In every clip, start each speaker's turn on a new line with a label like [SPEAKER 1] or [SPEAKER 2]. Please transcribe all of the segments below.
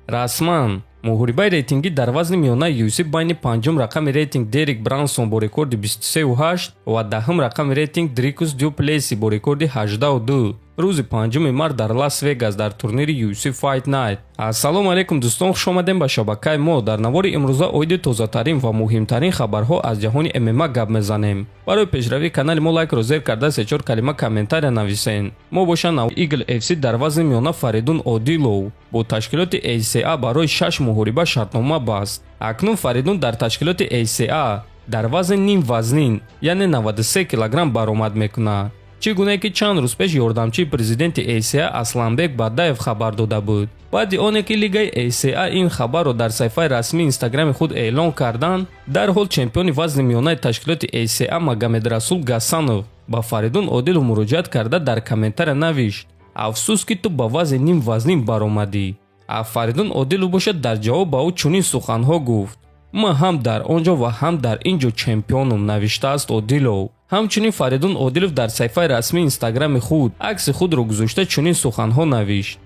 [SPEAKER 1] Расман муҳорибаи рейтингӣ дар вазни миёнаи UFC байни панҷум рақами рейтинг Дерек Брансон бо рекорди 23,8 ва даҳум рақами рейтинг Дрикус Дю Плесси бо рекорди 18,2 рӯзи 5 март дар Лас Вегас дар турнири UFC Fight Night. Ассалому алайкум, дӯстон, хушомадем ба шабакаи мо. Дар навори имрӯза оиди тозатарин ва муҳимтарин хабарҳо аз ҷаҳони ММА гап мезанем. Барои пешравии канали мо лайкро зер карда, се-чор калима комментария нависен. Мо бошанд Eagle FC дар вазни миёна Фаридун Одилов бо ташкилоти ACA барои шаш муҳориба шартнома баст. Акнун Фаридун дар ташкилоти ACA дар вазни нимвазнин, яъне 93 килограмм баромад мекунад. Чӣ гунае ки чанд рӯз пеш ёрдамчии президенти ACA Асланбек Бадаев хабар дода буд. Баъди оне ки лигаи ACA ин хабарро дар саҳифаи расмии Инстаграми худ эълон карданд, дарҳол чемпиони вазни миёнаи ташкилоти ACA Магомедрасул Гасанов ба Фаридун Одилов муроҷиат карда, дар комментария навишт: «Афсӯс, ки ту ба вазни нимвазнин баромадӣ». А Фаридун Одилов бошад, дар ҷавоб ба ӯ чунин суханҳо гуфт: «Ман ҳам дар он ҷо ва ҳам дар ин ҷо чемпионам», навиштааст Одилов. Ҳамчунин Фаридун Одилов дар саҳифаи расмии Инстаграми худ акси худро гузошта, чунин суханҳо навишт: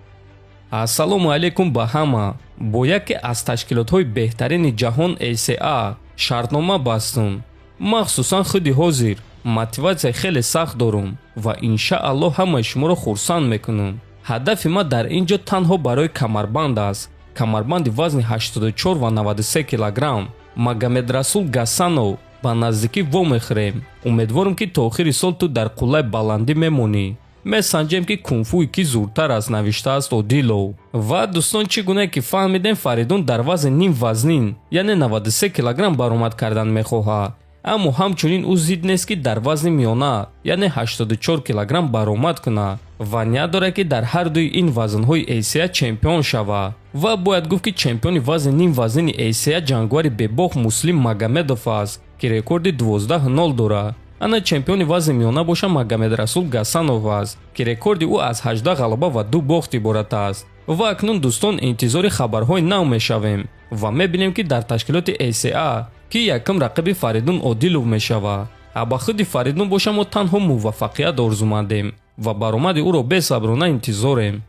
[SPEAKER 1] «Ассалому алайкум ба ҳама! Бо яке аз ташкилотҳои беҳтарини ҷаҳон ACA шартнома бастум. Махсусан худи ҳозир мотиватсияи хеле сахт дорум ва иншааллоҳ ҳамаи шуморо хурсанд мекунам. Ҳадафи ман дар ин ҷо танҳо барои камарбанд аст, камарбанди вазни 84 ва 93 килограмм. Магомедрасул Гасанов, ба наздикӣ вомехӯрем. Умедворам, ки то охири сол ту дар қуллаи баландӣ мемонӣ. Месанҷем, ки кунфуи кӣ зудтар аст», навиштааст Одилов. Ва дӯстон, чӣ гунае ки фаҳмидем, Фаридун дар вазни нимвазнин, яъне 93 килограмм баромад кардан мехоҳад, аммо ҳамчунин ӯ зид нест, ки дар вазни миёна, яъне 84 килограмм баромад кунад ва ният дорад, ки дар ҳар дуи ин вазнҳои ACA чемпион шавад. Ва бояд гуфт, ки чемпиони вазни нимвазнини ACA ҷангвари бебохт Муслим Магомедов аст, ки рекорди 12-0 дорад. Ана чемпиони вазни миёна боша Магомедрасул Гасанов аст, ки рекорди ӯ аз 18 ғалаба ва ду бохт иборат аст. Ва акнун, дӯстон, интизори хабарҳои нав мешавем ва мебинем, ки дар ташкилоти ACA ки якум рақиби Фаридун Одилов мешавад. А ба худи Фаридун боша мо танҳо муваффақият орзумандем ва баромади ӯро бесаброна интизорем.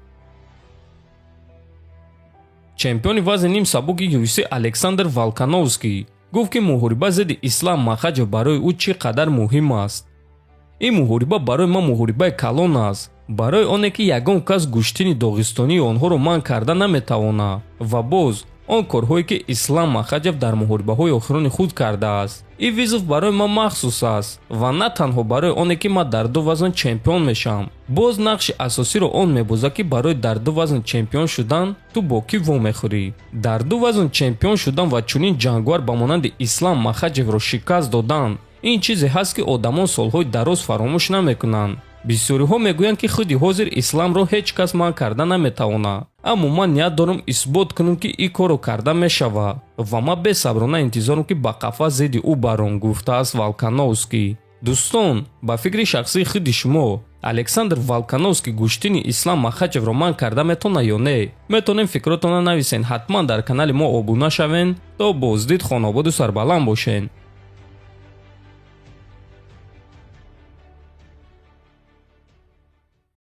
[SPEAKER 1] Чемпиони вазни нимсабуки UFC Александр Волкановский гуфт, ки муҳориба зидди Ислам Махачев барои ӯ чӣ қадар муҳим аст. «Ин муҳориба барои ман муҳорибаи калон аст, барои оне ки ягон кас гӯштини доғистонии онҳоро манъ карда наметавонад ва боз он корҳое, ки Ислам Махачев дар муҳорибаҳои охирони худ кардааст. Ин вызов барои ман махсус аст ва на танҳо барои оне, ки ман дар ду вазн чемпион мешавам. Боз нақши асосиро он мебозад, ки барои дар ду вазн чемпион шудан ту бо кӣ вомехӯрӣ. Дар ду вазн чемпион шудан ва чунин ҷангвар ба монанди Ислам Махачевро шикаст додан — ин чизе ҳаст, ки одамон солҳои дароз фаромӯш намекунанд. Бисёриҳо мегӯянд, ки худи ҳозир Исламро ҳеҷ кас манъ карда наметавонад, аммо ман ният дорам исбот кунам, ки ин корро карда мешавад, ва ман бесаброна интизорам, ки ба қафас зидди ӯ баром», гуфтааст Волкановский. Дӯстон, ба фикри шахсии худи шумо, Александр Волкановский гӯштини Ислам Махачевро манъ карда метавонад ё не? Метавонем фикротонро нависен. Ҳатман дар канали мо обуна шавен. То боздид, хонободу сарбаланд бошен.